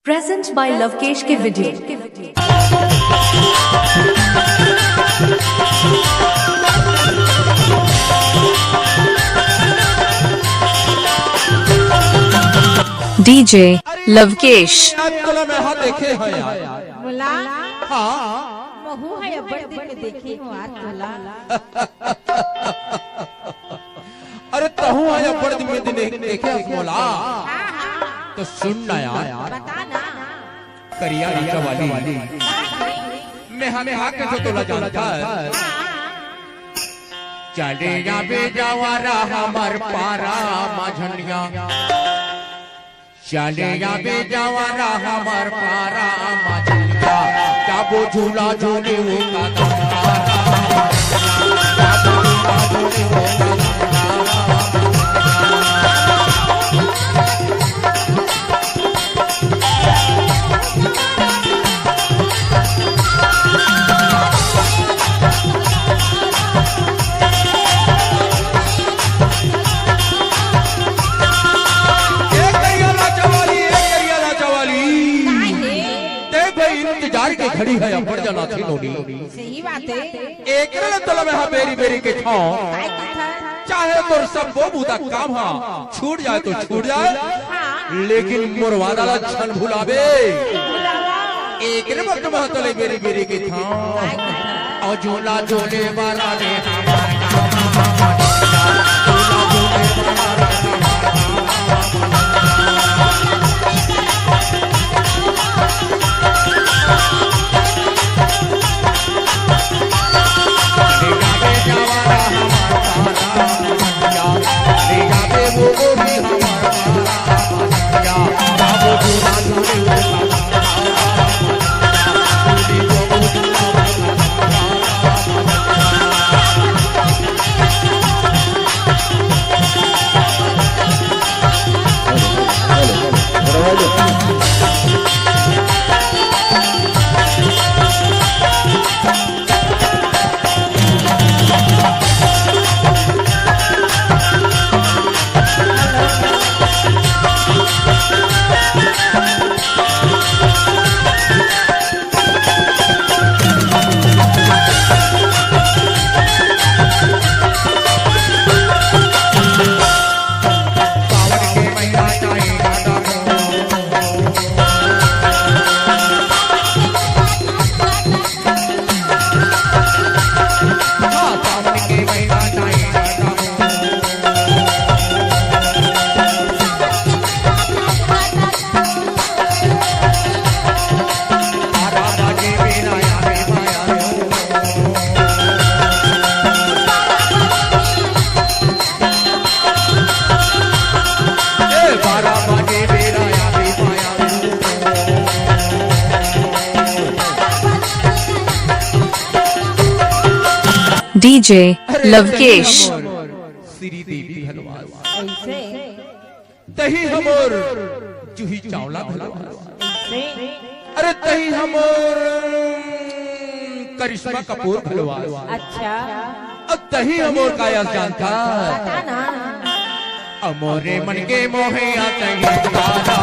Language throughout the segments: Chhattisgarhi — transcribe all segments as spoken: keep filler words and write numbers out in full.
Present by Lovekesh के video। DJ Lovekesh। आज तोला मैं हा देखे हंव यार। मोला? हाँ। महू ह अब्बड़ दिन में देखे हंव यार तोला। अरे तहूं ह अब्बड़ दिन में देखे हस मोला। हाँ, हाँ। त सुन ना यार। बता ना। करिया नाचा वाली। मैं हा कइसे तोला जानथंव। चले जाबे जवारा हमर पारा मझनिया। चले जाबे जवारा हमर पारा मझनिया। जाबो झूला झूले ओ कदम। ए करिया नाचा वाली, ए करिया नाचा वाली। काय हे? ते भाई इंतजार के घड़ी हे, अब्बड़ जनाथे नोनी। सही बात हे। एकरे ले तोला मैं हा बेरी बेरी कहिथंव। काय कहिथस? चाहे तोर सब्बो बुता काम हा छूट जाए तो छूट जाए, हाँ। लेकिन मोर वादा ला झन भुलाबे। भुलावा। एकरे बर तो मैं हा तोला बेरी बेरी कहिथंव। काय कहिथस? अउ झूला झूले वाला रे। DJ अरे लवकेश। श्री देवी धनवास। ऐसे? तही हमर जूही चावला धनवास। ऐसे? अरे तही हमर करिश्मा कपूर धनवास। अच्छा। अउ तही हमर काया जानता। बता ना। अमोरे मन के मोहैया तही तारा।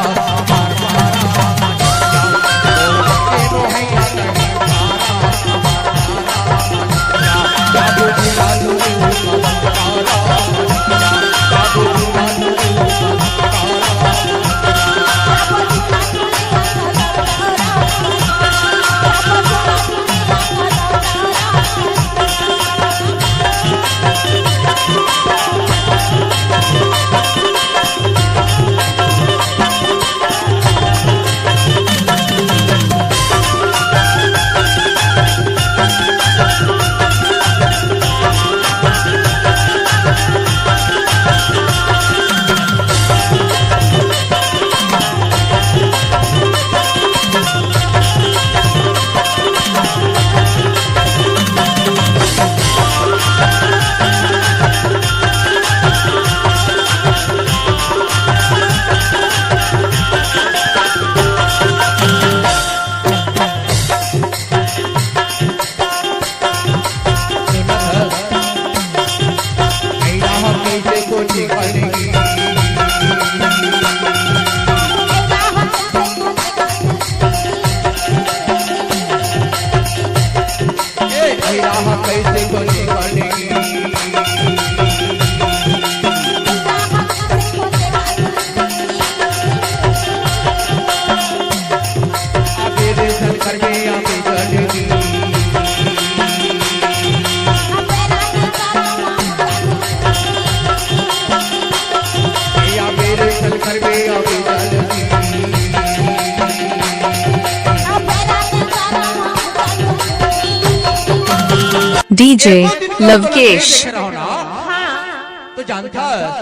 डीजे लवकेश। देख रहो ना, हाँ। तो जानथस,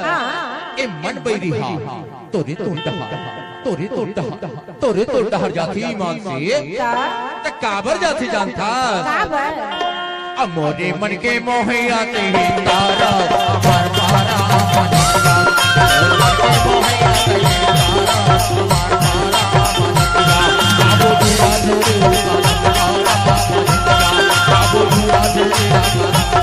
हाँ। ए मन बैरी हा, तोरे तोर डहा, तोरे तोर डहा, तोरे तोर डहर जाथे ईमान से। का? त काबर जाथे जानथस? काबर? अ मोरे मन के मोहैया के हिंदारा, हमार पारा, हमार पारा। मोरे मन के मोहैया के हिंदारा, हमार पारा, हमार पारा।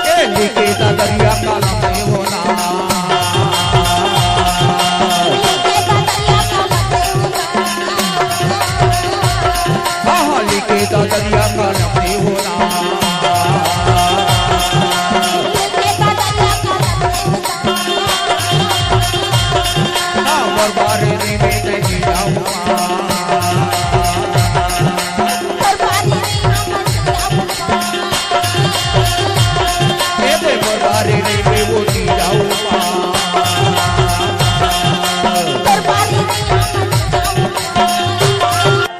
ए लिखे ददरिया कलम से होला। हाँ, हाँ, लिखे ददरिया कलम से होला। हाँ, बरबारे नी में नहीं जाऊँ।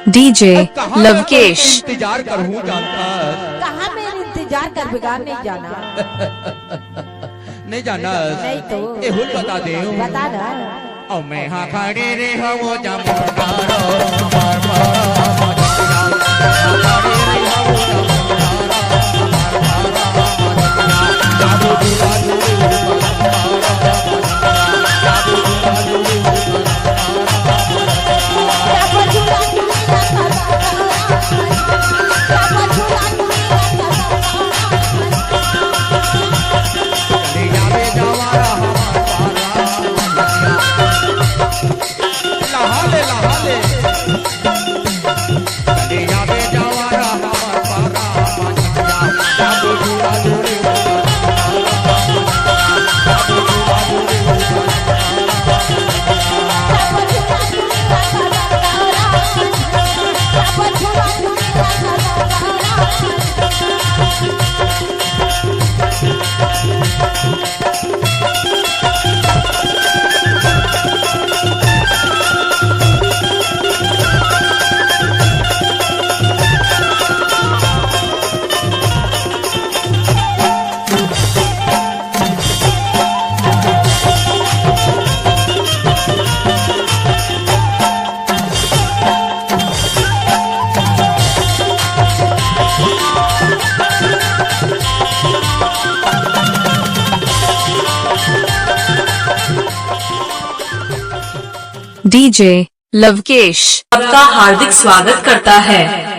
डीजे लवकेश। इंतजार करहूँ जानथस। कहाँ मेर इंतजार करबे गा, नहीं जाना। नहीं जानस। नहीं तो। एहू ल बता देहूँ। बता ना। अउ मैं हा खड़े रे हवो जमुना रो, हमार पारा, हमार पारा। खड़े रे हवो जमुना रो, हमार पारा, हमार पारा। जादू जुड़ा जुड़ी हो, हमार पारा, हमार पारा। जादू जुड़ा जुड़ी हो, हमार पारा, हमार पारा। डीजे लवकेश आपका हार्दिक स्वागत करता है।